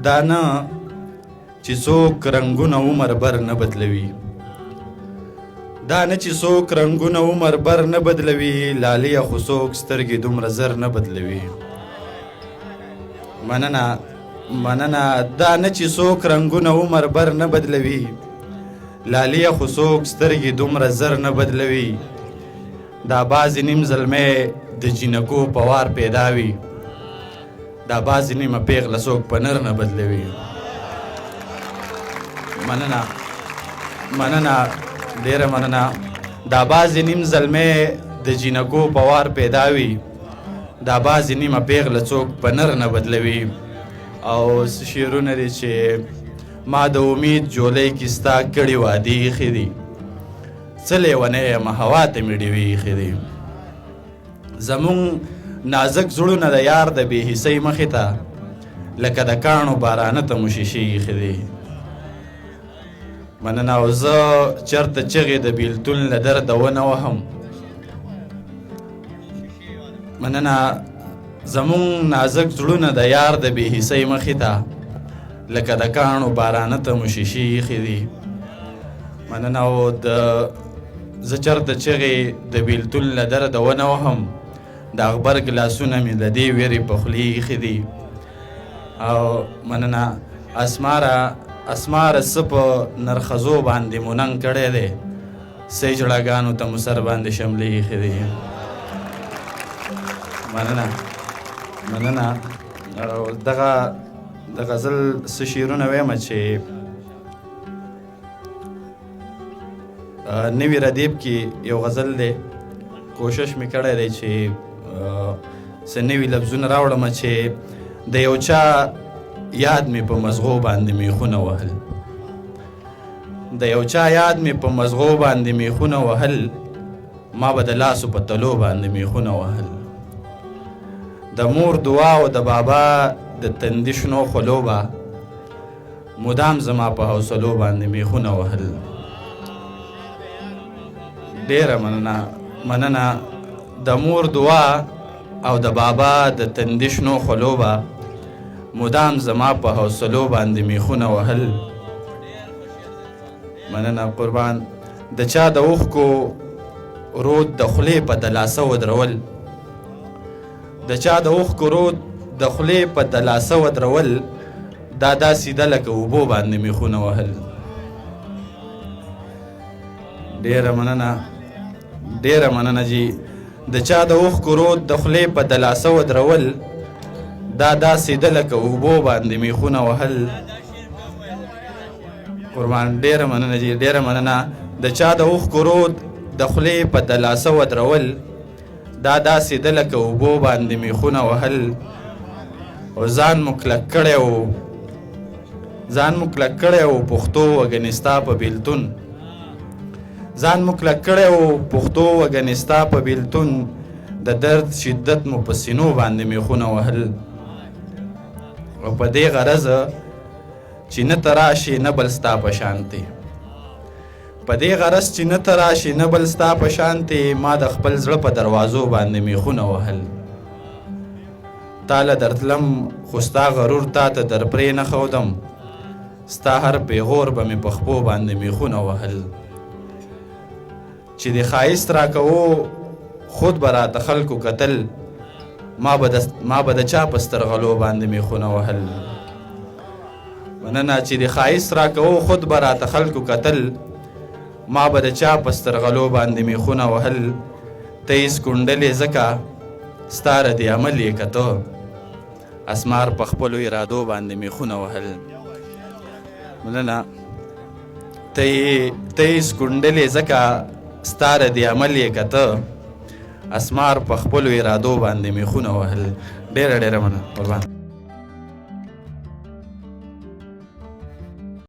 دا نه چې څوک رنګونه عمر بر نه بدلوي، دا نه چې څوک رنګونه عمر بر نه بدلوي، لالیه خو څوک سترګې دومره زر نه بدلوي. مننه مننه. دا نه چې څوک رنګونه عمر بر نه بدلوي، لالیه خو څوک سترګې دومره زر نه بدلوي. دا بعضې نیم زلمی د جینکو په وار پیدا وي، دا بعضې نیمه پیغله څوک په نر نه بدلوي. مننه مننه، ډېره مننه. دا بعضې نیم زلمی د جینکو په وار پیدا وي، دا بعضې نیمه پیغله څوک په نر نه بدلوي. او څه شعرونه دي چې ما د امید جولۍ کې ستا کړې وعدې ایښې دي، څه لیونی یم هوا ته مې ډیوې ایښې دي. زمونږ نازک زړونه د یار د بې حسۍ مخې ته لکه د کاڼو بارانه ته مو شیشې ایښې دي. مننه. او زه چېرته چغې د بیلتون له درده ونه وهم. مننه. زمونږ نازک زړونه د یار د بې حسۍ مخې ته لکه د کاڼو بارانه ته مو شیشې ایښې دي. مننه. او د زه چېرته چغې د بیلتون له درده ونه وهم، د غبرګ لاسونه مې د دې ویرې په خولې ایښي دي. او مننه. اسماره اسماره څه په نرخزو باندې مو ننګ کړی دی، څه ژړاګانو ته مو سر باندې شملې ایښې دي. مننه مننه. او دغه د غزل څه شعرونه وایم چې نوي ردیف کې یو غزل دی، کوشش مې کړی دی چې څه نوي لفظونه راوړم چې د یو چا یاد مې په مزغو باندې میخونه وهل، د یو چا یاد مې په مزغو باندې میخونه وهل، ما به د لاسو په تلو باندې میخونه وهل. د مور دعا او د بابا د تندي شنو خولو به مدام زما په حوصلو باندې میخونه وهل. ډېره مننه مننه. د مور دعا او د بابا د تندي شنو خولو به مدام زما په حوصلو باندې میخونه وهل. مننه قربان. د چا د اوښکو رود د خولې په دلاسه ودرول، د چا د اوښکو رود د خولې په دلاسه ودرول، دا داسې ده لکه اوبو باندې میخونه وهل. ډېره مننه ډېره مننه جی. د چا د اوښکو رود د خولې په دلاسه ودرول، دا داسې ده لکه اوبو باندې میخونه وهل. قربان. ډېره مننه جی، ډېره مننه. د چا د اوښکو رود د خولې په دلاسه ودرول، دا داسې ده لکه اوبو باندې میخونه وهل. او ځان مو کلک کړی و، ځان مو کلک کړی و پښتو وګنې ستا په بیلتون، ځان مو کلک کړی و پښتو وګنې ستا په بیلتون، د درد شدت مو په سینو باندې میخونه وهل. او په دې غرض چې نه ته راشې نه بل ستا په شانتې، په دې غرض چې نه ته راشې نه بل ستا په شانتې، ما د خپل زړه په دروازو باندې میخونه وهل. تا له درتلم خو ستا غرور تا ته در پرې نه ښودم، ستا هر پیغور به مې په خپو باندې میخونه وهل. چې د ښایست راکوو خود به راته خلکو کتل، ما به د چا په سترغلو باندې میخونه وهل. مننه. چې د ښایست راکوو خود به راته خلکو کتل، ما به د چا په سترغلو باندې میخونه وهل. ته یې سکونډلې ځکه ستا رد عمل یې کتو، اسمار په خپلو ارادو باندې میخونه وهل. مننه. ته یې سکونډلې ځکه ستا رد عمل یې کته، اسمار په خپلو ارادو باندې میخونه وهل. ډېره ډېره مننه قربان.